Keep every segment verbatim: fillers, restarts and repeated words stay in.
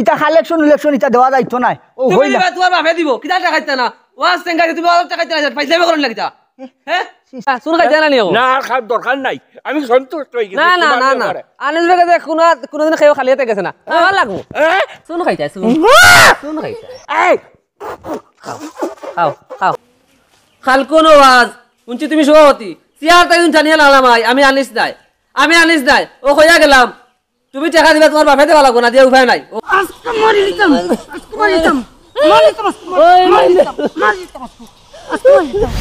ইতা কালেকশন উলেকশন ইতা দেওয়া যাইতো নায়। ও তুমি হইলা। দিবা, তোমার বাপে দিব। কিতা টেকা দিতা না? ওয়াজ টেকা দিতা, তুমি ওয়াজ টেকা দিতা না, ফাইজলামি করো না কিতা? হ্যাঁ? চুন খাইতা না নি ও? না, আর খাওয়ার দরকার নাই। আমি সন্তুষ্ট হয়ে গেছি না, না, তোমার না, না। ব্যাপারে। আনিস বেগে দেখ, কোনো, কোনোদিন খেয়েও খালি হাতে গেছে না। আমার লাগবো। হ্যাঁ? চুন খাইতা, চুন। না! চুন খাইতা। এই! খাও, খাও, খাও। খালকুন ওয়াজ, শুনছি তুমি সভাপতি। চেয়ার তাই টানিয়া লালাম আই, আমি আনিস নাই। আমি আনিস নাই। ও কইয়া গেলাম। তুমি টেকা দিবা, তোমার বাপে দেওয়া লাগবো না, দিয়া উপায় নাই। ও আজকে মারি দিতাম, আজকে মারি দিতাম, মারি দিতাম, আজকে মারি দিতাম, মারি দিতাম, আজকে মারি দিতাম।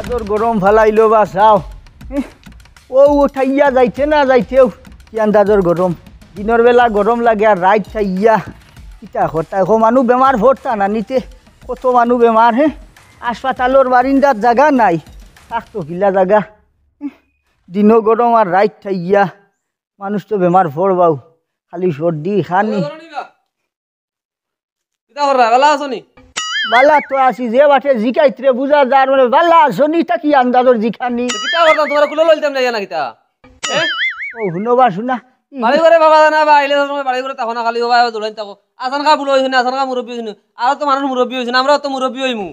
আন্দাজর গরম ফালাইলো বা চাও। ও উঠাইয়া যাইতে না যাইতেও কি আন্দাজর গরম। দিনর বেলা গরম লাগে আর রাইত চাইয়া কিতা করতা। কত মানু বেমার পড়তা না নিতে, কত মানু বেমার, হে। হাসপাতালর বারিন্দাত জাগা নাই, থাকতো কিলা জাগা। দিনও গরম আর রাইত চাইয়া মানুষ তো বেমার পড়বাউ, খালি সর্দি খানি। কিতা কররা? ভালা আছো নি? ভালা তো আছি, যে বাটে জিকাইতরে বুঝা যার মানে ভালা আছো নি, তা কি আন্দাজর জিকানি? তো কিতা করতাম, তোমার কুলো লইতাম না, ইয়া না কিতা? হ্যাঁ? ও, হুনো বা শুনা। বাড়ি ঘরে বাবা জানা বা, আইলে সময় বাড়ি ঘরে তখন খালি ও বা দৌড়াইন থাকো। আসান খা বুড়ো হইছনি, আসান খা মুরব্বী হইছনি। আর তো মানুষ মুরব্বী হইছনি, আমরাও তো মুরব্বী হইমু।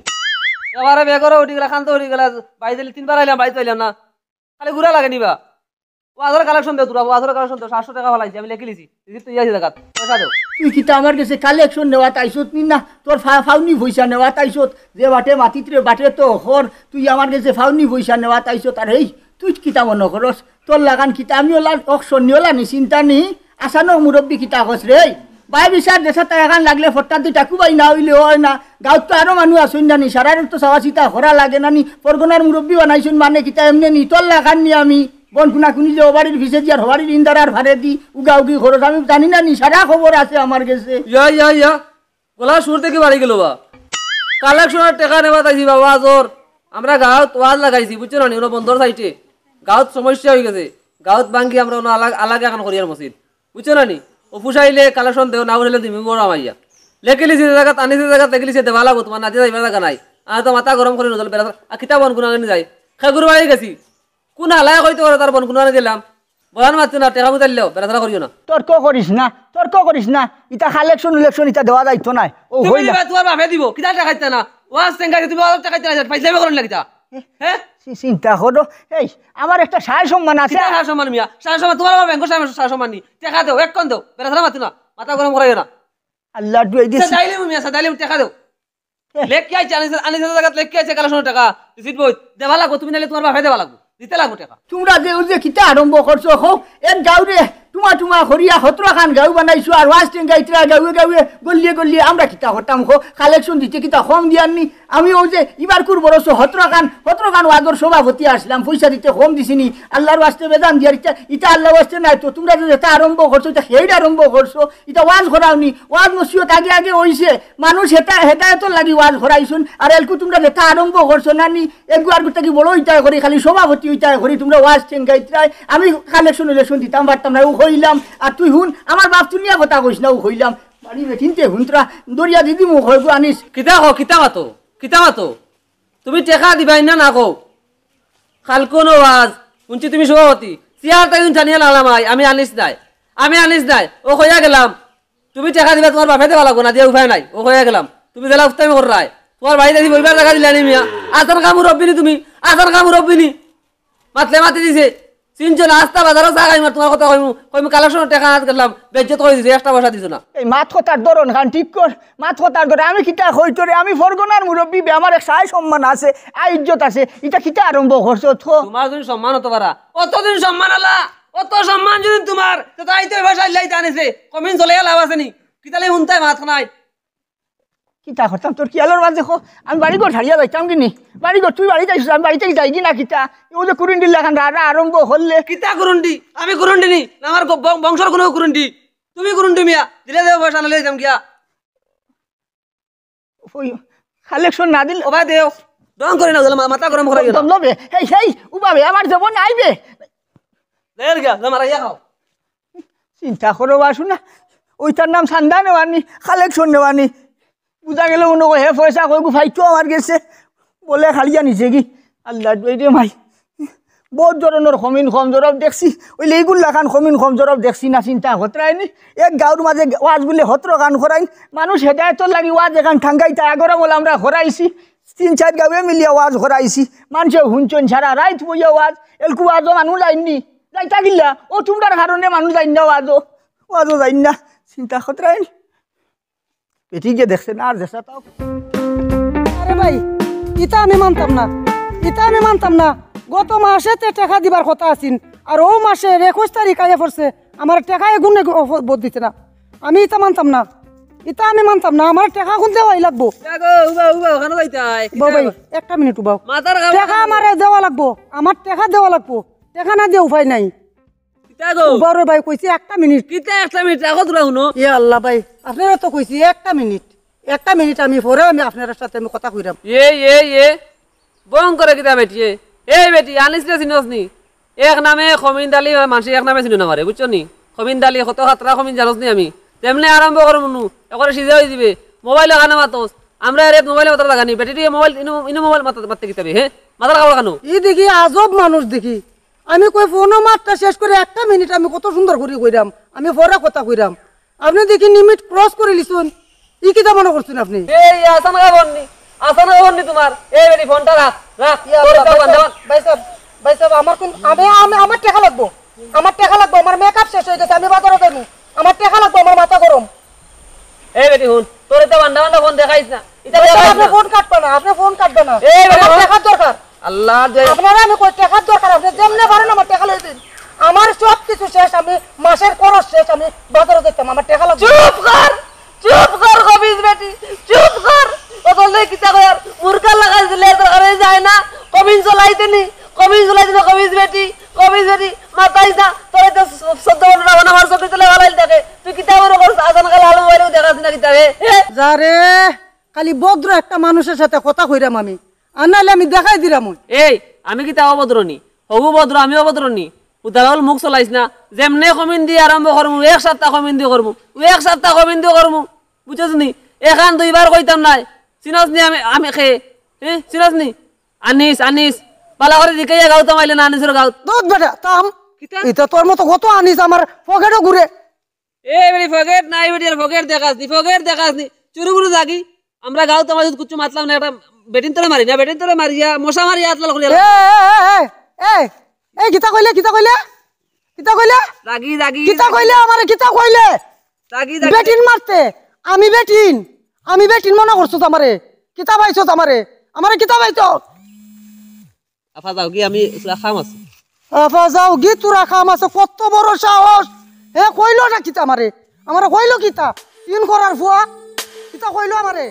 এবারে বেগরে উঠি গেলা, খান্ত উঠি গেলা, বাড়ি দিলে তিনবার আইলাম, বাড়ি পাইলাম না। খালি ঘুরা লাগে নিবা। ওয়াজর কালেকশন দেও তোরা, ওয়াজর কালেকশন দেও, সাতশো টেকা ফালাইছি, আমি লেখি লিছি, রিসিপ্ট তো ইয়াছি জাগাত, পয়সা দেও। তুই কিতা আমার গেছে কালেকশন নেওয়াত আইছত নি না? তোর ফা-, ফাউনি পয়সা নেওয়াত আইছত, যে বাটে মাতিতরে বাটে তো হর, তুই আমার গেছে ফাউনি পয়সা নেওয়াত আইছত। আর হেই, তুই কিতা মনো করস? তোর লাগান কিতা আমি ওলা অকশন নি ওলা নি চিন্তা নি? আসানো মুরব্বী কিতা কস রে? বাই বিচার দেশে তাই এখান লাগলে ফট্টা দুইটা কুবাই না হইলে হয় না। গাঁওত তো আরো মানুষ আছইন না নি, সারারে তো চাওয়া চিতা করা লাগে না নি। পরগনার মুরব্বী বানাইছইন মানে কিতা এমনে নি? তোর লাগান নি আমি। বন কুনা কুনি যে ওবাড়ির ভিসে দি আর হবাড়ির ইন্দারার ফারে দি, উগা উগি খরচ আমি জানি না নি, সারা খবর আছে আমার গেছে। ইয়া, ইয়া, ইয়া। গলা সুর থেকে বাড়ি গেল বা। কালেকশনের টেকা নেওয়াত আইছি বাবা, জোর। আমরা গাঁওত ওয়াজ লাগাইছি, বুঝছো না নি? ওনো বন্দর সাইডে। গাঁওত সমস্যা হয়ে গেছে। গাঁওত ভাঙ্গি আমরা ওনো আলাগ-, আলাদা এখন করিয়ার মসজিদ। বুঝছো না নি? ও ফুসাইলে কালেকশন দেও, না উঠাইলে দিমি বড় আমাইয়া। লেখে লিছি যে জাগাত, আনিছে জাগাত, লেখে লিছি দেওয়া লাগবো, তোমার নাতি যাইবার জাগা নাই। আর তো মাথা গরম করি নজর বেড়া, আর কিতা বন কুনা আগে নি যাই। খেগুর বাড়ি গেছি। কোন হালায় কইতে পারে তার বন কুনারে গেলাম? বলান মারতে না, টেকা মুতাইলেও, বেড়াতাড়া করিও না। তর্ক করিস না, তর্ক করিস না। ইতা কালেকশন ইলেকশন ইতা দেওয়া যাইতো নায়। ও তুমি হইলা। দিবা, তোমার বাপে দিব। কিতা টেকা দিতা না? ওয়াজ টেকা দিতা, তুমি ওয়াজ টেকা দিতা না, ফাইজলামি করো না কিতা? হ্যাঁ? চি-, চিন্তা করো। এই, আমার একটা সায় সম্মান আছে। কিতা সায় সম্মান মিয়া? সায় সম্মান, তোমার বাবা ব্যাংক সায়, সায় সম্মান নি। টেকা দেও, এক্ষণ দেও। বেড়াতাড়া মারতে না। মাথা গরম করাইও না। আল্লাহ দুয়াই দিছি। সাদাইলে মিয়া, সাদাইলে টেকা দেও। লেখি আইছে, আনিছে, আনিছে জাগাত লেখি আইছে, কালেকশনের টেকা, রিসিট বই, দেওয়া লাগবো, তুমি নাইলে তোমার বাপে দেওয়া লাগবো, দিতে লাগবো টেকা। তোমরা যে ওই যে কিতা আরম্ভ করছো, হো, এক গাউরে টুমা টুমা করিয়া সতেরো খান গাউ বানাইছো, আর ওয়াজ টেঙ্গা ইতরা গাউয়ে গাউয়ে, গল্লিয়ে গল্লিয়ে, আমরা কিতা করতাম, হো, কালেকশন দিতে কিতা কম দিয়ার নি? আমি ওই যে ইবার কুর বরস সতেরো খান, সতেরো খান ওয়াজর সভাপতি আসলাম, পয়সা দিতে কম দিছি নি, আল্লাহর ওয়াস্তে বেজান দিয়ার, ইটা, ইটা আল্লাহর ওয়াস্তে নাই তো, তোমরা যে যেটা আরম্ভ করছো, ইটা হেইড আরম্ভ করছো, ইটা ওয়াজ করাও নি, ওয়াজ নসিহত আগে আগে হইছে, মানুষ হেতা-, হেদায়েতর লাগি ওয়াজ করাইছুন। আর এলকু তোমরা যেটা আরম্ভ করছো না নি, এগু আর গুটা কি বড় হইতায় করি, খালি সভাপতি হইতায় করি, তোমরা ওয়াজ ঠেঙ্গাইতরায়। আমি কালেকশন ইলেকশন দিতাম পারতাম না, ও কইলাম। আর তুই হুন, আমার বাপ তুলিয়া কথা কইস না, ও কইলাম। বাড়ি বেটিনতে হুনতরা, দরিয়া দিদি মুখ হইব আনিস। কিতা কও, কিতা মাতো, কিতা মাতো? তুমি টেকা দিবাই না, না কও? খালকুন ওয়াজ, শুনছি তুমি সভাপতি। চেয়ার তাই টানিয়া লালাম আই, আমি আনিস নাই। আমি আনিস নাই। ও কইয়া গেলাম, তুমি টেকা দিবা, তোমার বাপে দেওয়া লাগবো না, দিয়া উপায় নাই। ও কইয়া গেলাম, তুমি জেলা উস্তামি কররায়। তোমার বাড়িত আইছি বইবার জাগা দিলানি মিয়া। আসান খা মুরব্বি নি তুমি, আসান খা মুরব্বি নি। মাতলে মাতি দিছে। চিনছো না, আস্তা বাজারো চা খাইমু, তোমার কথা কইমু, কইমু কালেকশনর টেকা আনাত গেলাম, বেইজ্জত করি দিছে, একটা পয়সা দিছো না। এই মাত কথার ধরন খান ঠিক কর, মাত কথার ধরন। আমি কিতা কই তোরে, আমি ফরগনার মুরব্বি বে, আমার এক সায় সম্মান আছে, আয় ইজ্জত আছে, ইটা কিতা আরম্ভ করছো তো? তোমার যদি সম্মান হতো পারা, অতদিন সম্মান আলা, অত সম্মান যদি তোমার, তো তাই তো এবার সাইলাই টানেছে, কমিন চলে লাভ আছে নি? কিতালে হুনতায় মাত নাই। কিতা করতাম তোর খিয়ালর মাঝে কো, আমি বাড়ি ঘর ছাড়িয়া যাইতাম কি নি? বাড়ি ঘর তুই বাড়ি যাইছিস, আমি বাড়িতে যাই কি না কিতা? ও যে কুরুন্ডির লাখান রা-, রা আরম্ভ করলে। কিতা কুরুন্ডি? আমি কুরুন্ডি নি, আমার গ-, বং-, বংশর কোনো কুরুন্ডি। তুমি কুরুন্ডি মিয়া, দিলে দেও পয়সা নালে যাইতাম গিয়া। ওই কালেকশন না দিলে ও ভাই দেও। ঢং করি না, বুঝলে, মা-, মাথা গরম করাইও না। দম লবে। হেই, হেই, উবাবে, আমার যাব নাই বে। লের গিয়া, যা মারাইয়া খাও। চিন্তা করো, বাসু না। ওইটার নাম চান্দা নেওয়ানি, কালেকশন নেওয়ানি। বুঝা গেল, মনে কয়, হে পয়সা কই গু ফাইতো আমার গেছে। বলে, খালিয়া নিছে কি? আল্লাহ, দুয়াই রে মাই। বহুত ধরনর কমিন কম জরব দেখছি। ওইলে এইগুর লাখান কমিন কম জরব দেখছি না, চিন্তা হতরায়নি। এক গাঁওর মাঝে ওয়াজ বুলে হতর গান করাইন। মানুষ হেদায়তর লাগি ওয়াজ এখান ঠাঙ্গাইতা আগরা বলে আমরা করাইছি। তিন চাইর গাঁওয়ে মিলিয়া ওয়াজ করাইছি। মানষে হুনছইন সারা রাইত বইয়া ওয়াজ। এলকু ওয়াজও মানুষ যাইননি। যাইতা কিলা? ও তুমরার কারণে মানুষ যাইন না ওয়াজও। ওয়াজও যাইন না। চিন্তা হতরায়নি। বেটি গিয়া দেখছে না, আর যেসা তাও। আরে ভাই, ইতা আমি মানতাম না, ইতা আমি মানতাম না। গত মাসে তে টেকা দিবার কথা আছিল, আর অউ মাসের একুশ তারিখ আইয়া পড়ছে, আমার টেকা এগুন এগু-, অফ-, বদ দিছে না। আমি ইতা মানতাম না, ইতা আমি মানতাম না। আমার টেকা কুন দেওয়াই লাগবো। কিতা গো, উবা, উবা, ওখানো যাইতায়? বাউ ভাই, কিতা গো? একটা মিনিট উবাও। মাথার খাওয়া টেকা আমারে দেওয়া লাগবো, আমার টেকা দেওয়া লাগবো, টেকা না দিয়া উপায় নাই। কিতা গো? উবাও রে ভাই, কইছি একটা মিনিট। কিতা একটা মিনিট? রাখো তোরা হুনো। ইয়া আল্লাহ ভাই, আপনারা তো কইছি একটা মিনিট, একটা মিনিট আমি পরে আমি আপনার সাথে আমি কথা কইরাম। এ, এ, এ, বং করে কিতা বেটি, এ? এই বেটি, আনিস রে চিনস নি? এক নামে খমিন দালি, মানষে এক নামে চিনো না মারে, বুঝছো নি? খমিন দালি, কত খাতরা খমিন জানস নি আমি? তেমনে আরম্ভ করমু নু, একবারে সিজা অই দিবে। মোবাইল ওখানে মাতস, আমরা এরে মোবাইলে মাতার লাগা নি, বেটি দিয়ে মোবাইল, ইনু, ইনু মোবাইল মাত-, মাততে কিতাবে, হে? মাথার খাওয়া কেন? ই দেখি আজব মানুষ দেখি। আমি কই ফোনও মাতটা শেষ করি একটা মিনিট আমি কত সুন্দর করি কইরাম, আমি পরে কথা কইরাম। আপনে দেখি লিমিট ক্রস করিলিছইন। ই কিতা মনো করছইন আপনে? এই আসান খাবর নি, আসান খাবর নি তোমার। এই বেটি ফোনটা রাখ, রাখ। ইয়া তোর আল্লাহ, তো ভাই বান্ধা সাহেব, ভাই সাহেব, ভাই সাহেব, আমার কুন, আমি, আমি, আমার টেকা লাগবো, আমার টেকা লাগবো, আমার মেকআপ শেষ অই গেছে, আমি বাজারো যাইমু, আমার টেকা লাগবো, আমার মাথা গরম। এই বেটি হুন, তোরে তো বান্দা বান্দা ফোন দেখাইস না। ইতা ভাই সাহেব, দেখাইস আপনে না। ফোন কাটবা না, আপনে ফোন কাটবা না। এই বেটি আমার হুন। টেকার দরকার। আল্লাহ দে। আপনারে আমি কই টেকার দরকার, আপনে যেমনে পারইন আমার টেকা লই দিন। আমার সব কিছু শেষ, আমি মাসের খরচ শেষ, আমি বাজারো যাইতাম, আমার টেকা লাগবো। চুপ কর, চুপ কর, কবিজ বেটি, চুপ কর। ও বললে কিতা কয় আর মুরগা লাগাই দিলে দরকারে যায় না। কবিজ জ্বলাই দেনি, কবিজ জ্বলাই দিলে কবিজ বেটি, কবিজ বেটি, মাতাইস না। তোরে তো সদ্য বন্ধুরা মানে আমার চোখে তুলে ভালাই থাকে। তুই কিতা মনে করছ? আজান কালে আলু বাইরেও দেখাস না কিতা রে? হে? যা রে, খালি ভদ্র একটা মানুষের সাথে কথা কইরাম আমি। আর নাইলে আমি দেখাই দিরাম ওই। এই, আমি কিতা অভদ্র নি? হবু ভদ্র, আমি অভদ্র নি? উদারল মুখ চলাইস না। যেমনে কমিন দি আরম্ভ করমু, এক সপ্তাহ কমিন দি করমু, এক সপ্তাহ কমিন দি করমু। বুঝছস নি? এখান দুইবার কইতাম নায়। চিনস নি আমি, আমি খে? হে? চিনস নি? আনিস, আনিস। বালা করি জিকাইয়া গাউত মাইলে না আনিসর গাউত। দুধ বেটা, থাম। কিতা? ইতা তোর মতো কত আনিস আমার পকেটো ঘুরে। এ বেটি পকেট নাই, বেটি আর পকেট দেখাস নি, পকেট দেখাস নি। চুরু বুরু যাগি। আমরা গাউত আমার যদি কুচ্ছু মাতলাম না, একটা বেটিন তোরে মারি না, বেটিন তোরে মারিয়া, মশা মারিয়া আতলাল করিয়া। এ, এ, এ, এ, এ, এ, কিতা কইলে, কিতা কইলে? কিতা কইলে? রাগি, রাগি। কিতা কইলে আমারে, কিতা কইলে? রাগি, রাগি। বেটিন মারতে? আমি বেটিন? আমি বেটিন মনে করছস আমারে? কিতা পাইছস আমারে? আমারে কিতা পাইছস? আফা যাও গি, আমি তোরা কাম আছে। আফা যাও গি, তোরা কাম আছে। কত বড় সাহস! হে কইলো না কিতা আমারে? আমারে কইলো কিতা? ইন করার ফুয়া? কিতা কইলো আমারে?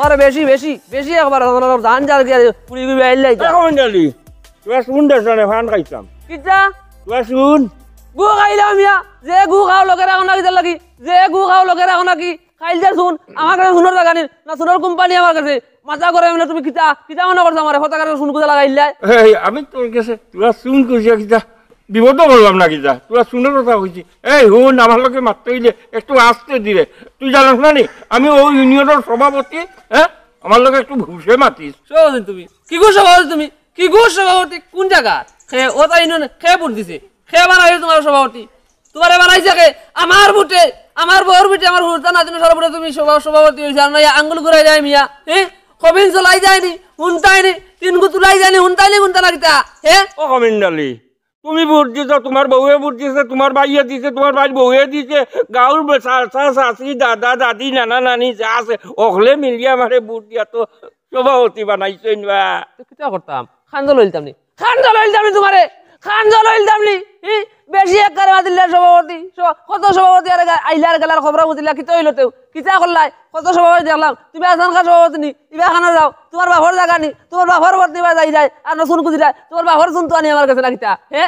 আরে বেশি, বেশি, বেশি একবার জান যার গিয়া পুরি গুবি আইলাই। এখন জানি। তোরা শুন দে, শোনে, ফান খাইতাম। কিতা? তোরা শুন। গু খাইলাম ইয়া, যে গু খাও লগে রাখো না কিতার লাগি? যে গু খাও লগে রাখো না কি? খাইল যে শুন, আমার কাছে শুনর জাগা নি, না শুনর কোম্পানি আমার কাছে। মাথা গরম অইলে তুমি কিতা, কিতা মনে করছো আমারে? কথা কারে শুন কুদা লাগাইলাই। এই, আমি তোর কাছে, তোরা শুন কইছি কিতা? বিপদ করলাম না কিতা? তোরা শুনর কথা কইছি। এই হুন, আমার লগে মাততে অইলে একটু আস্তে ধীরে। তুই জানস না নি? আমি ওই ইউনিয়নর সভাপতি, হ্যাঁ? আমার লগে একটু ঘুষে মাতিস। সভাপতি তুমি? কি গো সভাপতি তুমি? কি গো সভাপতি? কোন জাগা? খে, ও তাই ইউনিয়ন, খে ভোট দিছে? খে বানাইছে তোমার সভাপতি? তোমারে বানাইছে খে? আমার ভোটে, আমার বউর ভোটে, আমার হুরতা নাতিনর ভোটে তুমি সভা-, সভাপতি অইছো। আর না, ইয়া আঙ্গুল ঘুরাই যায় মিয়া। হ্যাঁ? কবিন চলাই যায়নি, হুনতায়নি, তিন গু তুলাই যায়নি, হুনতায়নি, হুনতা না কিতা? হ্যাঁ? ও কমিন আলী, তুমি ভোট দিছো, তোমার বউয়ে ভোট দিছে, তোমার ভাইয়ে দিছে, তোমার ভাইর বউয়ে দিছে, গাঁওর বে-, চা-, চা-, চাচি, দাদা, দাদি, নানা, নানি যা আছে, অকলে মিলিয়া আমারে ভোট দিয়া তো সভাপতি বানাইছইন বা। তো কিতা করতাম? খান জল অইলতাম নি? খান জল অইলতাম নি তোমারে? খান জল অইলতাম নি? ই? বেশি একবারে দিল্লার সভাপতি, সভা-, কত সভাপতি আর গা-, আইলার গেলার খবর বুঝিলা, কিতা অইলো তেউ? কিতা করলাই? কত সভাপতি দেখলাম, তুমি আসান খা সভাপতি নি, ইবা খানা যাও, তুমার বাপর জাগা নি, তুমার বাপর পথ নিবা যাই যাই, আর নসুন খুঁজিলাই, তুমার বাপর চুন তো আনি আমার গেছে না কিতা, হে?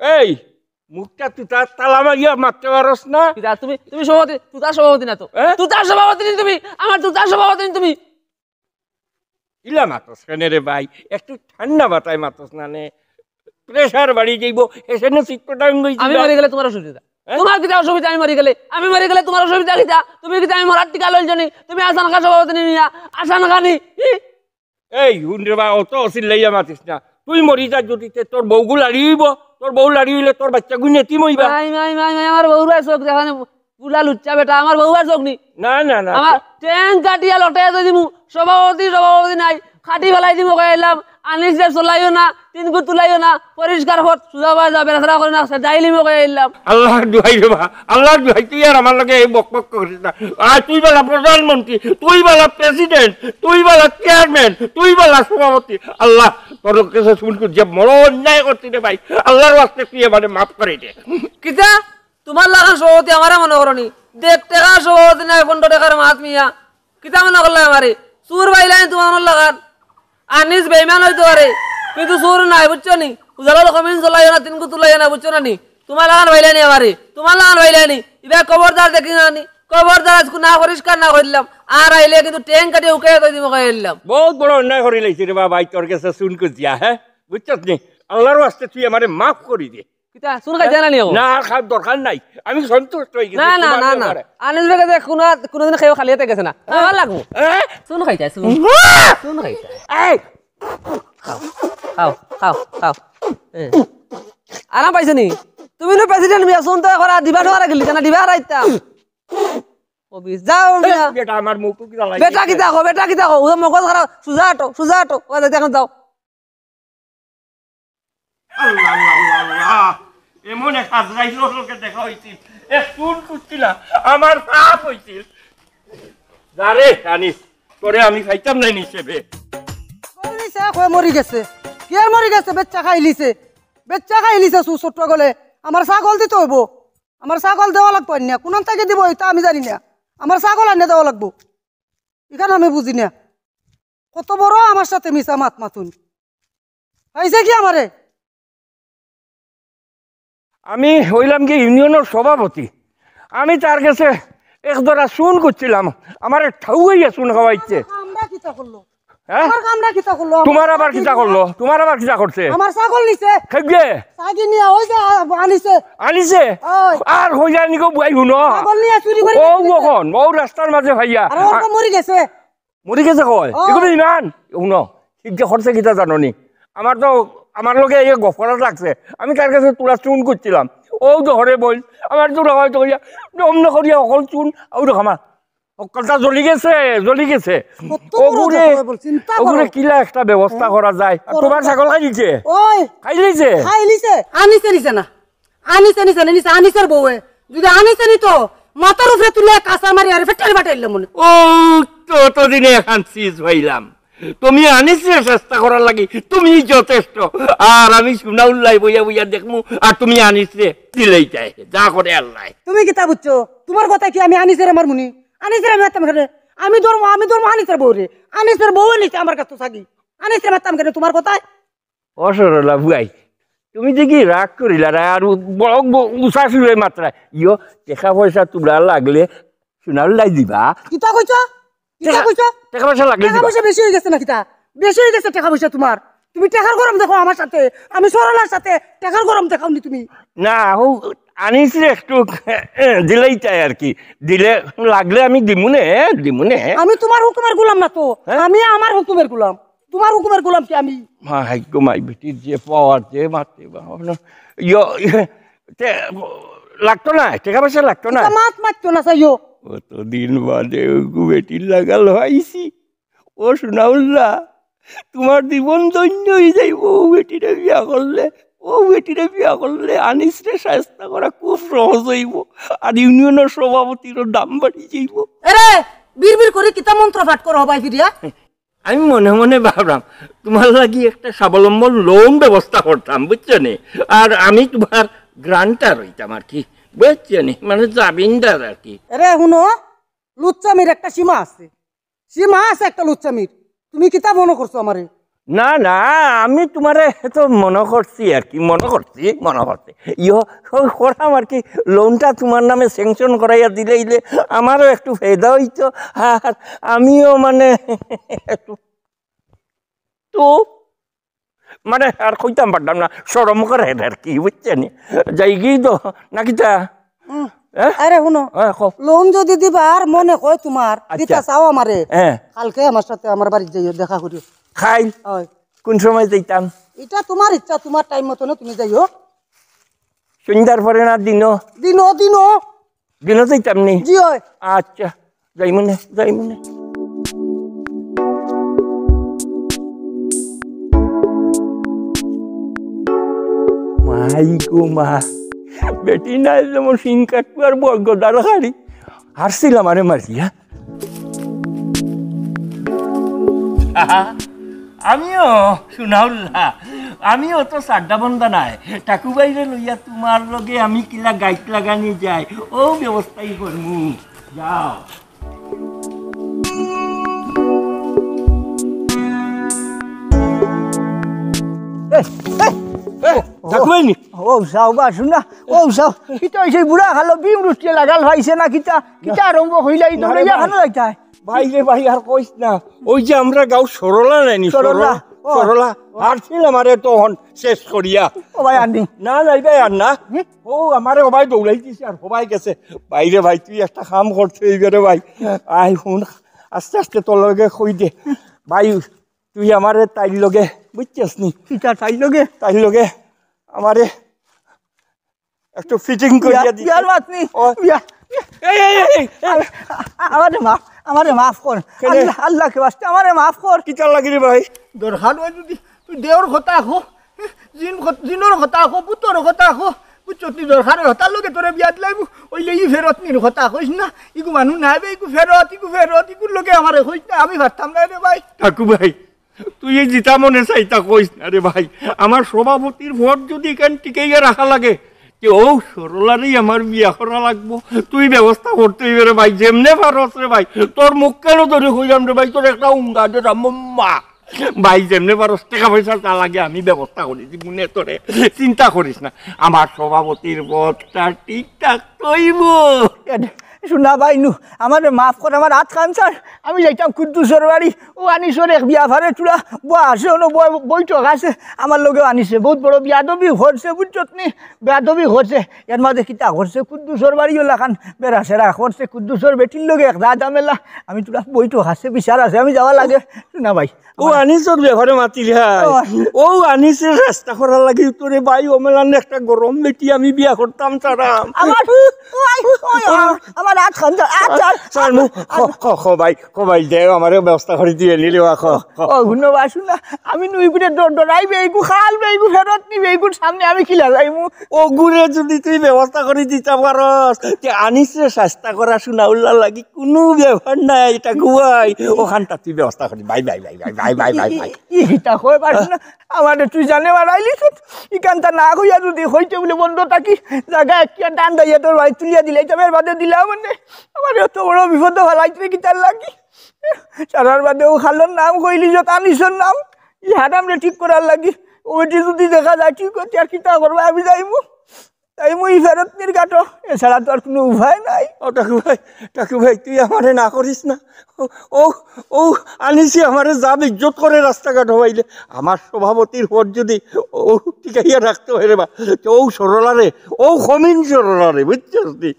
এই, মুখটা তুতা তালা মারিয়া মাততে পারস না? কিতা তুমি, তুমি সভাপতি, তুতার সভাপতি না তো। হে? তুতার সভাপতি নি তুমি, আমার তুতার সভাপতি নি তুমি। ইলা মাতস কেনে রে ভাই? একটু ঠান্ডা মাথায় মাতস না নে। প্রেশার বাড়ি যাইবো, এসে না সিট পটাং গইছি আমি না। মরি গেলে তুমার অসুবিধা? হে? তুমার কিতা অসুবিধা আমি মরি গেলে? আমি মরি গেলে তুমার অসুবিধা কিতা? তুমি কিতা আমি মরার টিকা লইছো নি? তুমি আসান খা সভাপতি নি নিয়া, আসান খা নি? ই? এই, হুন রে বা, অত চিল্লাইয়া মাতিস না। তুই মরি যা যদি, তে তোর বউগু লাড়ি অইবো, তোর বউ লাড়ি অইলে তোর বাচ্চাগুইন এতিম অইবা। মাই, মাই, মাই, মাই, আমার বউর আর চোখ দেখা নাই। বুলা লুচ্চা বেটা, আমার বউ আর চোখ নি। না, না, না। আমার ঠেং কাটিয়া লটে দিমু, সভাপতি, সভাপতি নাই, কাটি ফালাই দিমু, কই আইলাম। আনিস রে চলাইও না, তিনগু তুলাইও না, পরিষ্কার পথ, সুজা বায় যা, বেড়াছেড়া করে না, সে ডাইলি মো কই আইলাম। আল্লার দুহাই রে বা, আল্লার দুহাই, তুই আর আমার লগে এই বকবক করিস না। আর তুই বালা প্রধানমন্ত্রী, তুই বালা প্রেসিডেন্ট, তুই বালা চেয়ারম্যান, তুই বালা সভাপতি। আল্লা, তোর কাছে শুন, যে বড় অন্যায় করছি রে ভাই, আল্লার ওয়াস্তে তুই আমারে মাফ করি দে। কিতা? তুমার লাখান সভাপতি আমারে মনে করো নি? দেড় টেকার সভাপতি নায়, পনরো টেকার মাত মিয়া। কিতা মনে করলায় আমারে? চুর পাইলায় নি তুমার লাখান? আনিস বেইমান অইতো পারে, কিন্তু চুর নায়, বুঝছো নি? উজালাল কমিন চলাইও না, তিনগু তুলাইও না, বুঝছো না নি? তুমার লাখান পাইলায় নি আমারে, তুমার লাখান পাইলায় নি। ইবা খবরদার দেখি না নি, খবরদার আইজকু না পরিষ্কার না করিলাম। আর আইলে কিন্তু ঠেং কাটি উকাইয়া থই দিমু কই আইলাম। বহুত বড় অন্যায় করিলাইছি রে বা ভাই, তোর গেছে চুন খুজিয়া, হে? বুঝছস নি? আল্লার ওয়াস্তে তুই আমারে মাফ করি দে। কিতা, চুন খাইতায় না নি অখন? না, আর খাওয়ার দরকার নাই, আমি সন্তুষ্ট অই গেছি না, না, তুমার না, না। ব্যাপারে। আনিস বেগে যে কুনো, কুনোদিন খেয়েও খালি হাতে গেছে না। হে? আমার লাগবো। হে? চুন খাইতায়, চুন। উম। চুন খাইতায়। এই! খাও, খাও, খাও, খাও। এ। আরাম পাইছো নি? তুমি নু প্রেসিডেন্ট মিয়া, চুন তো করা, দিবা নু করা গেলি, না দিবা হারাইতাম। ও বিশ, যাও এ, মিয়া। বেটা আমার মুখ কিতা লাগে? বেটা কিতা কও, বেটা কিতা কও? ও মগজ খারাপ, সুজা আটো, সুজা আটো। ও দেখো যাও। আল্লাহ, আল্লাহ, আল্লাহ, আল্লাহ। এমন এক আজরাইলর লগে দেখা অইছিল, এক চুন খুজছিলা, আমার পাপ অইছিল। যা রে আনিস, তোরে আমি পাইতাম নায় নি হিসেবে। কইলিছে, কই মরি গেছে। কিয়ার মরি গেছে? বেচ্চা খাইলিছে। বেচ্চা খাইলিছে চু-, ছোট্ট গলে। আমার ছাগল দিতে অইবো। আমার ছাগল দেওয়া লাগবো আনিয়া। কুনান থাকি দিবো, ইতা আমি জানি না। আমার ছাগল আনিয়া দেওয়া লাগবো। ইখান আমি বুঝি না। কত বড় আমার সাথে মিছা মাত মাতুন। পাইছে কি আমারে? আমি অইলাম কি ইউনিয়নর সভাপতি, আমি তার গেছে এক ধরা চুন খুজছিলাম, আমারে ঠাউয়াইয়া চুন খাওয়াইছে। কামড়া কিতা করলো? হে? আমার কামড়া কিতা করলো? তুমার আবার কিতা করলো? তুমার আবার কিতা করছে? আমার ছাগল নিছে। খেয়ে? ছাগি নিয়া ওই যে আ-, আনিছে। আনিছে? ওই। আর কইলা নি গো বুয়াই হুনো। ছাগল নিয়া চুরি করি ও নিছে। অখন, ও রাস্তার মাঝে ভাইয়া। আর ও তো মরি গেছে। মরি গেছে কয়? ও। ইগু বেইমান। হুনো, ঠিক যে করছে কিতা জানো নি? আমার তো, আমার লগে এই গফ করা লাগছে। আমি তার গেছে তুলা চুন খুজছিলাম। ও তো হরে বইল, আমার তো রাগাই তো কইয়া, দম না করিয়া অকল চুন, আউ রকমা। অকলটা জ্বলি গেছে, জ্বলি গেছে। কত বড় অগুরে, জখম অইবো, চিন্তা করো। অগুরে কিলা একটা ব্যবস্থা করা যায়। আর করো তুমার না। ছাগল খাইলিছে? ওই। খাইলিছে? খাইলিছে। আনিছে নিছে না। আনিছে নিছে না, নিছে আনিসের বউয়ে। যদি আনিসে নিতো, মাথার উপরে তুলে কাঁচা মারি আর ফেটারি ফাটাইলাম মনে। ও, তো, অতদিনে এখান চিজ পাইলাম। তুমি আনিসরে চেষ্টা করার লাগি, তুমি যথেষ্ট। আর আমি সুনাউল্লাই বইয়া বইয়া দেখমু, আর তুমি আনিসরে দিলেই চাই। যা করে আল্লাহ। তুমি কিতা বুঝছো? তুমার কথা কি আমি আনিসরে মারমুনি? আনিসরে আমি মারতাম কেনে? আমি ধরমু, আমি ধরমু আনিসের বউরে। আনিসের বউয়ে নিছে আমার কাছ তো ছাগি। আনিসরে মারতাম কেনে তুমার কথায়? ও সরলা বুয়াই, তুমি দেখি রাগ করিলা না, আর উ-, বড় ব-, উচা সুরে মাতরায়। ইয়ো, টেকা পয়সা তুমরার লাগলে সুনাউল্লায় দিবা। কিতা কইছো? কিতা টেকা, কইছো? টেকা পয়সা লাগলে টেকা দিবা। পয়সা বেশি অই গেছে না কিতা? বেশি অই গেছে টেকা পয়সা তুমার। তুমি টেকার গরম দেখো আমার সাথে, আমি সরলার সাথে টেকার গরম দেখাও নি তুমি। না, ও আনিসরে একটু দিলেই চাই আর কি। দিলে, লাগলে আমি দিমুনে, দিমুনে। আমি তুমার হুকুমের গোলাম না তো, হে? আমি আমার হুকুমের গোলাম। তুমার হুকুমের গোলাম কি আমি? মা, হাই গো, মাই বেটির যে পাওয়ার, যে মারতে বাবা, না। ইয়ো, তে, লাগতো না, টেকা পয়সা লাগতো না। ইতা মাত মাততো না, চাইও। অতদিন বাদে ওগু বেটির লাগাল অইছি। ও সুনাউল্লা, তুমার জীবন ধন্য অই যাইবো, ও বেটিরে বিয়া করলে, ও বেটিরে বিয়া করলে আনিসরে শায়েস্তা করা খুব সহজ অইবো। আর ইউনিয়নর সভাপতিরও দাম বাড়ি যাইবো। এরে, বিড়বিড় করি কিতা মন্ত্র পাঠ করো হবায় ফিরিয়া? আমি মনে মনে ভাবলাম, তুমার লাগি একটা স্বাবলম্বন লোন ব্যবস্থা করতাম, বুঝছো নি? আর আমি তুমার গ্রান্টার হইতাম আর কি, বুঝছো নি? মানে জামিনদার আর কি। এরে হুনো, লুচ্চামির একটা সীমা আছে, সীমা আছে একটা লুচ্চামির। তুমি কিতা মনো করছো আমারে? না না, আমি তোমারে তো মনো করছি আর কি, মনো করছি, মনো করছি। ইয়ো, করাম আর কি, লোনটা তোমার নামে স্যাংশন করাইয়া দিলে ইলে আমারও একটু ফায়দা হইতো, আর আমিও মানে একটু তো মানে আর কইতাম পারতাম না, শরম করে আর কি, বুঝছো নি? যাইগি তো, নাকি তা? হুম। হ্যাঁ? আরে হুনো, হ্যাঁ, কও। লোন যদি দিবার মনে কয় তোমার, আচ্ছা। দিতা চাও আমারে, হ্যাঁ। কালকে আমার সাথে আমার বাড়িত যাইও, দেখা করিও। খাই? হয়। কোন সময় যাইতাম? এটা তোমার ইচ্ছা, তোমার টাইম মতন তুমি যাইও। সন্ধ্যার পরে না দিনো? দিনো, দিনো। দিনো যাইতাম নি? জি হয়। আচ্ছা, যাইমুনে, যাইমুনে। মাই গো মা, বেটি নাই যেমন সিংকাটু আর বগদার খালি। হারছিলাম আরে মারিয়া। আমিও, সুনাউল্লাহ, আমিও তো সাড্ডা বন্দা নাই। ঠাকুবাইরে লইয়া তোমার লগে আমি কিলা গাইত লাগানি যাই, ও ব্যবস্থাই করমু। যাও। এ, এ, এ, ঠাকুবাই নি? ও, সাও বা, শুনা, ও, সাও, কিতা হইছে, বুড়া খালো, বিম রুটিয়ে লাগাল পাইছে না, কিতা, কিতা আরম্ভ হইলাই, না রে ভাই। ভাই রে ভাই, আর কইস না। ওই যে আমরা গাঁও সরলা নাইনি, সরলা, সরলা। ও। সরলা। হারছিল আমারে তখন শেষ করিয়া। ও ভাই, আর নি। না, না, ভাই, আর না। হুম? ও, আমারে ও ভাই দৌড়াই দিছে আর ও ভাই গেছে। ভাই রে ভাই, তুই একটা কাম করতে হইবে রে ভাই। আয় হুন, আস্তে আস্তে তোর লগে কই দে। ভাই, তুই আমারে তাইর লগে, বুঝছস নি? কিতা তাইর লগে? তাইর লগে আমারে একটু ফিটিং করিয়া দিতে। বিয়ার মাত নি। ও। বিয়া। এই, এই, এই, এই, এই। আ-, আ-, আমারে মাফ, আমারে মাফ কর। কেনে? আল্লাহ, আল্লাহকে বাস্তে আমারে মাফ কর। কিতার লাগি রে ভাই? দরকার হয় যদি তুই দেওর কথা কো, জিন কত-, জিনর কথা কো, পুতর কথা কো, বুঝছো তুই দরকার হয়, তার লগে তোরে বিয়া দিলাইবো, ওইলে ই ফেরত নির কথা কইস না, ইগু মানুষ নাই বে, ইগু ফেরত, ইগু ফেরত, ইগুর লগে আমারে কইস না, আমি পারতাম না রে ভাই। ঠাকু ভাই, তুই এই জিতা মনে চাইতা কইস না রে ভাই। আমার সভাপতির পদ যদি এখান টিকাইয়া রাখা লাগে, তে ও সরলারেই আমার বিয়া করা লাগবো। তুই ব্যবস্থা করতে হইবে রে ভাই, যেমনে পারস রে ভাই। তোর মুখ কেন ধরে কইলাম রে ভাই, তোর একটা উঙ্গা দে রামম্মা। ভাই, যেমনে পারস, টেকা পয়সা যা লাগে আমি ব্যবস্থা করি দিমু নে তোরে, চিন্তা করিস না। আমার সভাপতির পদটা ঠিক থাকতে হইবো। এ, শুনা ভাই নু, আমারে মাফ কর, আমার আত খান ছাড়, আমি যাইতাম কুদ্দুসর বাড়ি। ও আনিসর এক বিয়াফারে তুরা বয়া আছে, অনো বই-, বৈঠক আছে, আমার লগেও আনিসে বহুত বড় বিয়াদবি করছে, বুঝছত নি? বিয়াদবি করছে, এর মাঝে কিতা করছে, কুদ্দুসর বাড়ি ওলাখান বেড়া সেরা করছে, কুদ্দুসর বেটির লগে এক যা ঝামেলা, আমি তুরা বৈঠক আছে, বিচার আছে, আমি যাওয়া লাগে, শুনা ভাই। ও আনিসর ব্যাপারে মাতির হাই। ও। ও আনিসরে শায়েস্তা করার লাগি তোরে ভাই, অমলান একটা গরম বেটি আমি বিয়া করতাম চারাম। আমার, ওই, ওই, আমার, আমার আত খান ছাড়, আত ছাড়। ছাড় মু, খ, খ, খ ভাই, খ ভাই, দে আমারে ব্যবস্থা করি দিয়ে নিলে বা খ, খ। ও, হুনো বা, শুনা, আমি নুই করে ডর-, ডরাই বেগু, খাল বেগু, ফেরত নি বেগুর সামনে আমি কিলা যাইমু। ও গুরে যদি তুই ব্যবস্থা করি দিতা পারস, তে আনিসরে শায়েস্তা করা সুনাউল্লার লাগি কুনু ব্যাপার নাই, এটা গুয়াই। ওখানটা তুই ব্যবস্থা করি, ভাই, ভাই, ভাই। ই কিতা কয় পারস না? আমারে তুই জানে বাড়াইলি তো। ইখানটা না কইয়া যদি হইতে বলে বন্ধ থাকি, জাগা একটা ডান দাইয়া তোর ভাই তুলিয়া দিলে, এটা বের বাদে দিলাম মানে। আমারে অত বড় বিপদ ফালাইতে কিতার লাগি? সারার বাদে ও খালর নাম কইলি যে আনিসর নাম। ই হারামরে ঠিক করার লাগি। ও বেটি যদি দেখা যায় ঠিক করতে আর কিতা করবা, আমি যাইমু। তাই মুই ফেরত নির গাটো, এছাড়া তো আর কোনো উপায় নাই। ও ঠাকু ভাই, ঠাকু ভাই, তুই আমারে না করিস না। ও, ও, ও, আনিসে আমারে যা বেইজ্জত করে রাস্তাঘাট হবাইলে, আমার সভাপতির পদ যদি ও টিকাইয়া রাখতে হয় রে বা, তো ও সরলারে, ও খমিন সরলারে, বুঝছস তুই?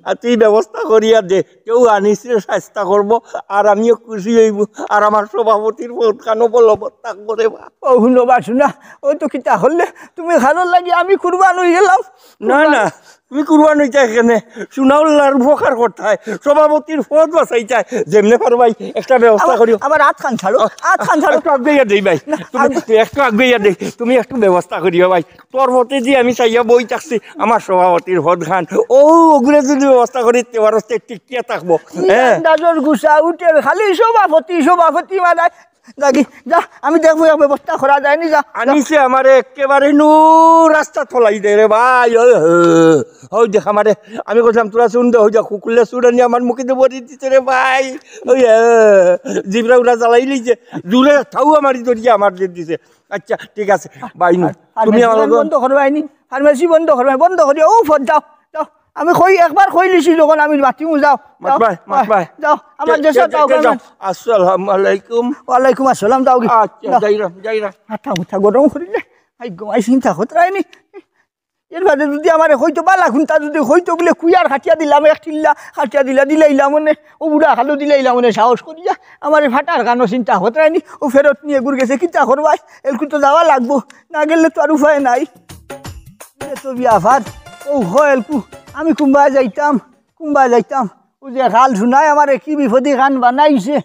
আর তুই ব্যবস্থা করিয়া দে, কেউ আনিসরে শায়েস্তা করবো, আর আমিও খুশি হইব, আর আমার সভাপতির পদ খানো বলবৎ থাকবো রে বা। ও হুনো বা শুনা, ও তো কিতা হলে তুমি খানোর লাগি আমি কুরবান হয়ে গেলাম। না, না, তুমি কুরবান হইতায় কেনে? সুনাউল্লার উপকার করতায়, সভাপতির পদ বাঁচাইতায়, যেমনে পারো ভাই, একটা ব্যবস্থা আমার, করিও। আমার আত খান ছাড়ো, আ, আত খান ছাড়ো। একটু আগুয়াইয়া দেই ভাই, না, তুমি আগ- একটু আগুয়াইয়া দেই, তুমি একটু ব্যবস্থা করিও ভাই। তোর মতে যে আমি চাইয়া বই থাকছি, আমার সভাপতির পদ খান, ও, ওগুলো যদি ব্যবস্থা করি, তে পারস তে টিকিয়া থাকবো। হ্যাঁ। আন্দাজর গুছা উঠের, খালি সভাপতি, সভাপতি মারায়। যাগি, যা, আমি দেখমু এক ব্যবস্থা করা যায়নি, যা, যা। আনিছে আমারে একেবারে নু রাস্তা থলাই দে রে ভাই। ওই, ওই, ওই দেখ আমারে, আমি কইলাম তোরা শুন দে, ওই যা কুকুরলে চুর আনি আমার মুখে দিয়ে বড়ি দিছে রে ভাই। ওই, এ, জিবরা উড়া জ্বালাইলি যে, জুরে থাউ আমার দরিয়া আমার দিয়ে দিছে। আচ্ছা, ঠিক আছে, ভাই নু, আর তুমি আমার বেশি লগে বন্ধ করবায় নি, ফার্মেসি বন্ধ করবায়, বন্ধ করিয়া ও ফোন যাও, যাও। আমি কই, একবার কইলিছি যখন আমি মাতিমু, যাও, যাও, মাতবায়, মাতবায়। যাও, আমার কে, দেশে কে, যাও, কে, কে, যাও। আসসালামু আলাইকুম। ওয়ালাইকুম আসসালাম, যাও গি। আচ্ছা, যাও। যাইরাম, যাইরাম। মাথা মুথা গরম করিলে, আই গো, আই চিন্তা করতে রায়নি। এর বাদে যদি আমারে কইতো বালা কুন্তা যদি কইতো বুলে কুইয়ার কাটিয়া দিলাম, এক টিল্লা কাটিয়া দিলা, দিলাইলাম মনে, ও বুড়া খালো দিলাইলাম মনে সাহস করিয়া, আমারে ফাটার কানো চিন্তা করতে রায়নি, ও ফেরত নিয়ে গুর গেছে, কিতা করবায়, এলকু তো যাওয়া লাগবো, না গেলে তো আর উপায় নাই। এ তো বিয়াফার, ও হ এলকু, আমি কুম্বায় যাইতাম, কুম্বায় যাইতাম, ও যে খাল শুনায় আমারে কি বিপদি খান বানাইছে,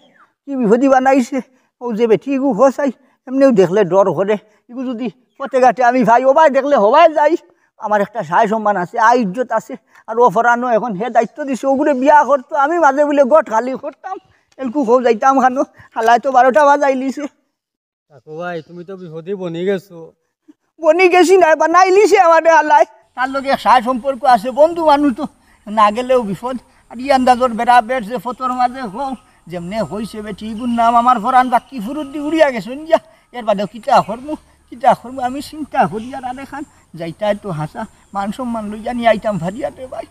কি বিপদি বানাইছে, ও যে বেটি ইগু হসাই, এমনেও দেখলে ডর করে, ইগু যদি পথে ঘাটে আমি ভাই, ওবায় দেখলে হবায় যাই, আমার একটা সায় সম্মান আছে, আয় ইজ্জত আছে, আর ও ফরানো এখন হে দায়িত্ব দিছে, ওগুরে বিয়া করতো, আমি মাঝে বুলে গট খালি করতাম, এলকু হো যাইতাম খানো, হালায় তো বারোটা বাজাইলিছে। কাকু ভাই, তুমি তো বিপদে বনি গেছো। বনি গেছি না, বানাইলিছে আমারে হালায়। তার লগে এক সায় সম্পর্ক আছে, বন্ধু মানুষ তো, না গেলেও বিপদ। আর ই আন্দাজর বেড়া বেড়ছে ফতর মাঝে হো, যেমনে হইছে বেটি, ইগুর নাম আমার ফরান বাক্কি ফুরুদ্দি উড়িয়া গেছে নিয়া। এর বাদেও কিতা করমু, কিতা করমু, আমি চিন্তা করি আর আরে খান, যাইতায় তো হাসা, মান সম্মান লইয়া নিয়া আইতাম ফারিয়া রে ভাই।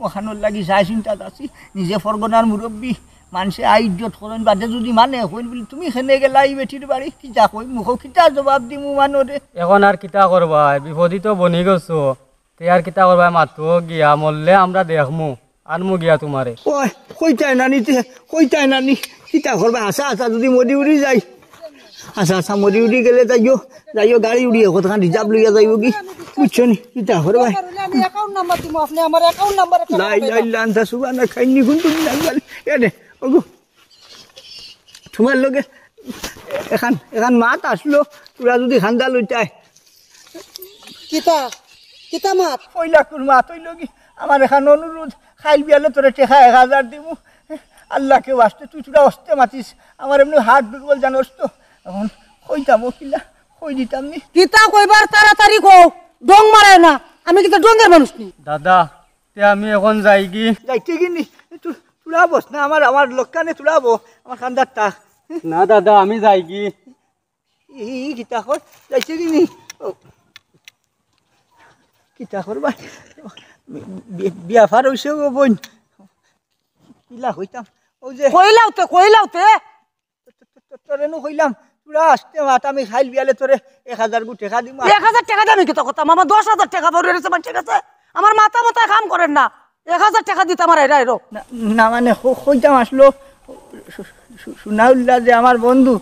ওখানোর লাগি যায় চিন্তা যাচ্ছি, নিজে ফরগনার মুরব্বি, মানষে আয় ইজ্জত করইন, বাদে যদি মানে কইন বুলে, "তুমি খেনে গেলা ই বেটির বাড়ি?" কিতা কই, মুখো কিতা জবাব দিমু মানরে? এখন আর কিতা করবায়, বিপদি তো বনি গেছো, তে আর কিতা করবায়, মাতো গিয়া, মরলে আমরা দেখমু, আনমু গিয়া তোমারে। ওই, কইতায় নানি তে, কইতায় নানি, কিতা করবায়, হাছা হাছা যদি মরি উড়ি যাই, আচ্ছা, আচ্ছা, মরি উড়ি গেলে যাইও, যাইও, গাড়ি উড়িয়ে কতখান রিজার্ভ লইয়া যাইবো কি? বুঝছো নি? কিতা করবায়? আমি অ্যাকাউন্ট নাম্বার দিমু, আপনি আমার অ্যাকাউন্ট নাম্বার একটা লাই, পাঠাইবা। লাই, লান্তা সুবানা খাইনি কোন তুমি নাই জানি। এ নে, ওগো, তোমার লগে এখান, এখান মাত আসলো, তোরা যদি খান্দা লইতায়। কিতা? কিতা মাত? পয়লা কোন মাত অইলো কি? আমার এখান অনুরোধ, খাইল বিয়ালে তোরে টেকা এক হাজার দিমু। আল্লাহকে ওয়াস্তে তুই তোরা অস্তে মাতিস। আমার এমনে হাত দুর্বল জানোস তো। এখন কইতাম ও কিলা, কই দিতাম নি। কিতা কইবার তাড়াতাড়ি কও, ডং মারায় না। আমি কিন্তু ডঙ্গের মানুষ নি। দাদা, তে আমি এখন যাইগি। যাইতে কি নি? তু-, তোরা বস না, আমার, আমার লোকখানে তোরা বো, আমার খান্দার থাক। না দাদা, আমি যাইগি। ই, ই, কিতা কর? যাইছে কি নি? ও। কিতা করবা? বি-, বি-, বিয়াফার অইছে গো বইন। কিলা কইতাম? ও যে কইলাও তে, কইলাও তে। তো-, তো-, তো-, তোরে নু কইলাম, তোরা আস্তে মাত, আমি খাইল বিয়ালে তোরে এক হাজার গু টেকা দিমু। এক হাজার টেকা দিয়ে আমি কিতা করতাম? আমার দশ হাজার টেকা পড়ে রয়েছে, আমার ঠিক আছে? আমার মাথা মাথায় কাম করেন না। এক হাজার টেকা দিতাম আর এরা এরো। না, না, মানে, ক-, কইতাম আসলো, সু-, সু-, সুনাউল্লাহ যে আমার বন্ধু,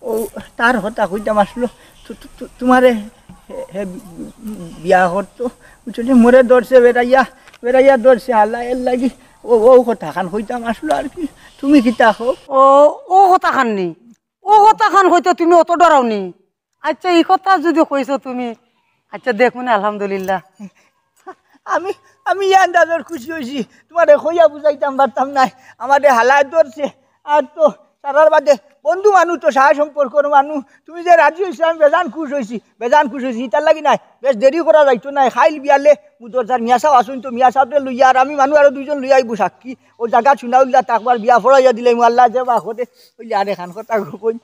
ও, তার কথা কইতাম আসলো, তু-, তু-, তু-, তোমারে হে, হে বিয়া করতো, বুঝছো নি? মোরে ধরছে বেড়াইয়া, বেড়াইয়া ধরছে হালা, এর লাগি ও, ও কথা খান কইতাম আসলো আর কি। তুমি কিতা কও? ও, ও কথা খান নি? ও কথা খান কইতে তুমি অত ডরাও নি? আচ্ছা, ই কথা যদি কইছো তুমি, আচ্ছা, দেখমু নে, আলহামদুলিল্লাহ। আমি, আমি ই আন্দাজর খুশি অইছি, তোমারে কইয়া বুঝাইতাম পারতাম নায়। আমারে হালায় ধরছে, আর তো সারার বাদে বন্ধু মানুষ তো, সারা সম্পর্কর মানুষ, তুমি যে রাজি অইছো, আমি বেজান খুশ অইছি, বেজান খুশ অইছি, ইতার লাগি নায়, বেশ দেরি করা যাইতো নায়, খাইল বিয়ালে, মু দরজার মিয়া সাব আছইন তো, মিয়া সাবরে লইয়া, আর আমি মানুষ আরো দুইজন লইয়া আইবো সাক্ষী, ও জাগা সুনাউল্লাহ তাকবার বিয়া ফড়াইয়া দিলাইমু, আল্লায় যে বা করে, অইলে আর এখান কথা কই,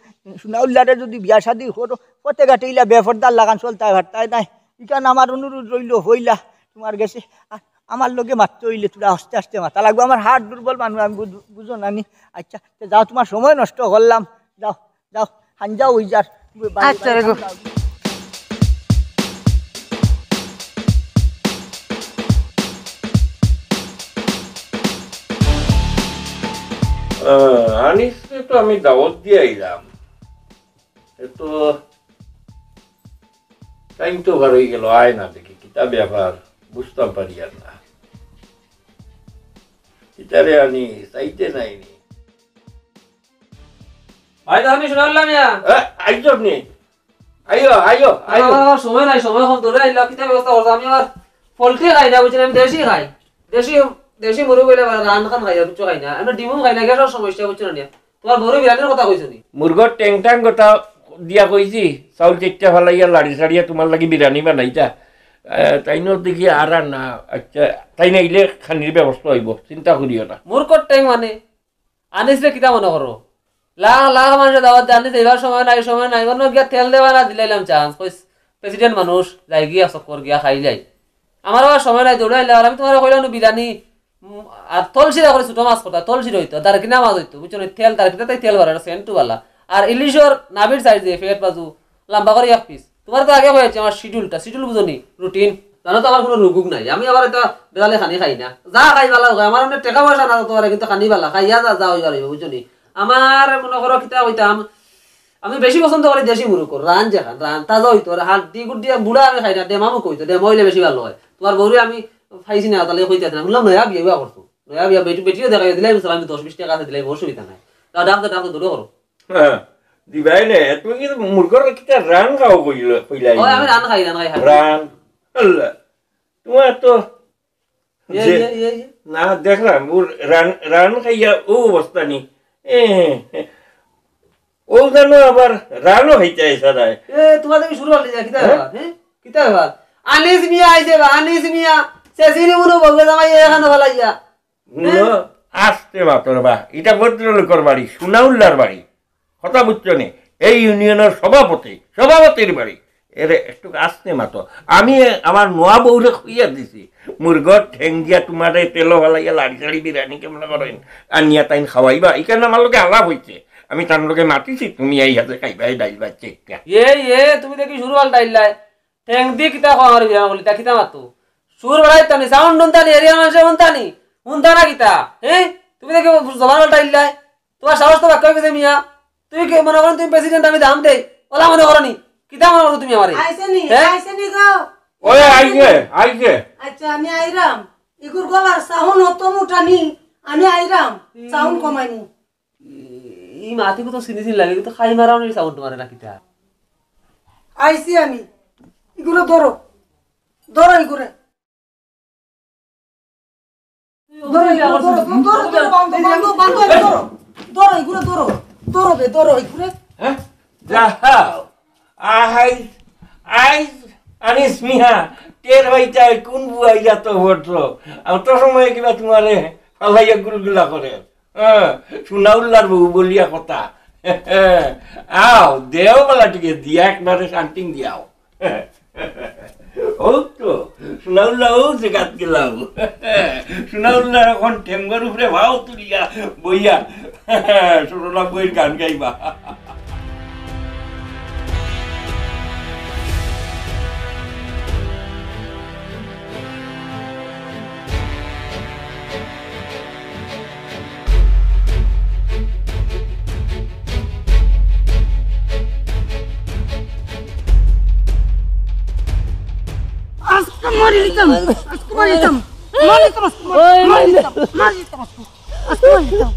সুনাউল্লাহরে যদি বিয়া শাদি করো, পথে ঘাটে ইলা বেফর্দার লাখান চলতায় ফারতায় নায়। ইখান আমার অনুরোধ রইলো, হইলা তোমার গেছে। আর আমার লগে মাততে অইলে তোরা আস্তে আস্তে মাতা লাগবো। আমার হার্ট দুর্বল মানুষ, আমি বুঝ-, বুঝো না নি। আচ্ছা, তে যাও, তোমার সময় নষ্ট করলাম। যাও, যাও, হাঞ্জা অই যার। আচ্ছা রে গো। আহ, আনিসরে তো আমি দাওয়াত দিয়া আইলাম। এ তো টাইম তো বার অই গেল, আয় না দেখি, কিতা ব্যাপার, বুঝতাম পারি আর না। কিতারে আনি, চাইতে নাইনি। ভাই, তাহলে শুনাইলাম ইয়া। এ, আইজ আপনি? আইও, আইও, আইও। আমার, আমার সময় নাই, সময় কম, ধরে আইলা, কিতা ব্যবস্থা করছো? আমি আমার পোল্ট্রি খাই না, বুঝছেন, আমি দেশি খাই। দেশি, দেশি মুরগ অইলে আবার রান খান খাই, আর কিচ্ছু খাই না। আমরা ডিমও খাই না, গ্যাসের সমস্যা, বুঝছেন না? তুমার বউরে বিরানির কথা কইছো নি? মুরগর টেংটাং কথা দিয়া কইছি, চাউল চাইট্টা ফালাইয়া লাড়ি ছাড়িয়া তুমার লাগি বিরানি বানাইতা। আহ, তাইন দেখি আর আর না, আচ্ছা, তাইন আইলে খানির ব্যবস্থা অইবো, চিন্তা করিও না। মুরগর টেং মানে? আনিসরে কিতা মনো করো? লাখ লাখ মানষে দাওয়াত দেয়, আনিস আইবার সময় নাই, সময় নাই, অনো গিয়া তেল দেওয়ালা দিলাইলাম chance, কইস president মানুষ, যাইগি এক চক্কর গিয়া খাই যাই। আমার আবার সময় নাই, দৌড়াইলা, আর আমি তুমারে কইলাম নু বিরানি, উম, আর তলসিরা করি ছোট মাছ কথা, তলসিরা অইতো, দারকিনা মাছ অইতো, বুঝছো নি? তেল, দারকিনা তাই তেল বাড়ে, সেন্টু বালা। আর ইলিশর নাভির size এ, পেট বাজু, লাম্বা করি এক piece। তুমারে তো আগে কইছি আমার schedule টা, schedule বুঝো নি, routine। জানো তো আমার কুনু রোগ নাই, আমি আবার ইতা বেজালে খানি খাই না, যা খাই বালা খাই, আমার অনেক টেকা পয়সা না তো, কিন্তু খানি বালা খাইয়া যা, যা অইবার অইবো, বুঝছো নি? আমার মনো করো কিতা কইতাম, আমি বেশি পছন্দ করি দেশি মুরগর রান, যেখান রান তাজা অইতো, আর হাড্ডি গুড্ডি বুড়া আমি খাই না, ডেমা মুখ অইতো, ডেমা অইলে বেশি ভালা অয়। তুমার বউরে আমি পাইছি না, তাইলে কইতে না, হুনলাম নয়া বিয়া, বিয়া করছো, নয়া বিয়া, বেটি, বেটিও দেখা দিলাইমু, আমি দশ বিশ টেকা আছে দিলাইমু, অসুবিধা নাই। যাও, ডাক দে, ডাক দে, দৌড়ো করো। হ্যাঁ, দিবাই নে, তুমি কিন্তু মুরগর কিতা রান খাও কইল-, কইলাই? ওই আমি রান খাই, রান খাই, খাই। রান? আল্লাহ, তুমার তো এই, যে, এই, এই, এই। না, দেখলাম, ও রান, রান খাইয়া ও অবস্থা নি। এ, ও জানো আবার রানও খাইতে আইসা যায়। এ, তুমার দেখি শুরু হলে যা, কিতা হ্যাঁ? ব্যাপার, হ্যাঁ? কিতা ব্যাপার? আনিস মিয়া আইছে বা, আনিস মিয়া। সে সিনে মনে বলবে জামাই এখানে ফালাইয়া। হুনো, আস্তে মাতো রে বা। ইটা ভদ্রলোকর বাড়ি, সুনাউল্লার বাড়ি। কথা বুঝছো নি? এই ইউনিয়নর সভাপতি, সভাপতির বাড়ি। এরে একটু আস্তে মাতো। আমি আমার নোয়া বউরে কইয়া দিছি, মুরগর ঠেং দিয়া তুমারে তেলো ফালাইয়া লাড়ি ছাড়ি বিরানি কেমন করেন, আনিয়া তাইন খাওয়াইবা। ইখান আমার লগে আলাপ অইছে, আমি তান লগে মাতিছি, তুমি এই হাতে খাইবা, এই ডাইল বাচ্চা একটা। এ, এ, তুমি দেখি শুরু পাল্টাইলাই। ঠেং দি কিতা খাওয়া আমার বিরানি বলি, তা কিতা মাতো? সুর বাড়াইতানি, sound হুনতানি, এরিয়ার মানষে হুনতানি, হুনতা না কিতা? হ্যাঁ? তুমি দেখি জবান পাল্টাইলাই। তুমার সাহস তো বাক্কা অইগেছে মিয়া। তুমি কি মনে করো তুমি president, আমি দাম দেই? ওলা মনে করো নি? কিতা মনে করো তুমি আমারে? আইছে নি? হ্যাঁ? আইছে নি গো? ওই আইছে, আইছে। আচ্ছা, আমি আইরাম। ইগুর গলার sound অত মোটা নি, আমি আইরাম। Sound কমাইনি। ই মাতিগু তো চিনি চিনি লাগে, কিন্তু খাই মারাও নি sound মারে না কিতা? আইছি আমি। ইগুরে ধরো। ধরো ইগুরে। ধরো, ইগুরে ধরো, ধরো, ধরো, ধরো, বান্ধো, বান্ধো, বান্ধো, ধরো। ধরো, ইগুরে ধরো। ধরো বে, ধরো, ইগুরে। হ্যাঁ? যাও। আইজ, আইজ, আনিস মিয়া, টের পাইতায় কোন বুয়াইরা তো ভদ্র। অত সময় কিবা তুমারে ফালাইয়া গুলগুলা করে। হ্যাঁ, সুনাউল্লার বউ বলিয়া কথা। আও, দেও বালা টিকে দিয়া একবারে শান্তিং দিয়াও। ও তো, সুনাউল্লা ও জাগাত গেলাম। সুনাউল্লা অখন ঠেঙ্গর উপরে ভাও তুলিয়া বইয়া। সরলা বইর গান গাইবা। আজকে মারি দিতাম, আজকে মারি দিতাম, মারি দিতাম, আজকে মারি দিতাম, মারি দিতাম, আজকে। আজকে মারি দিতাম।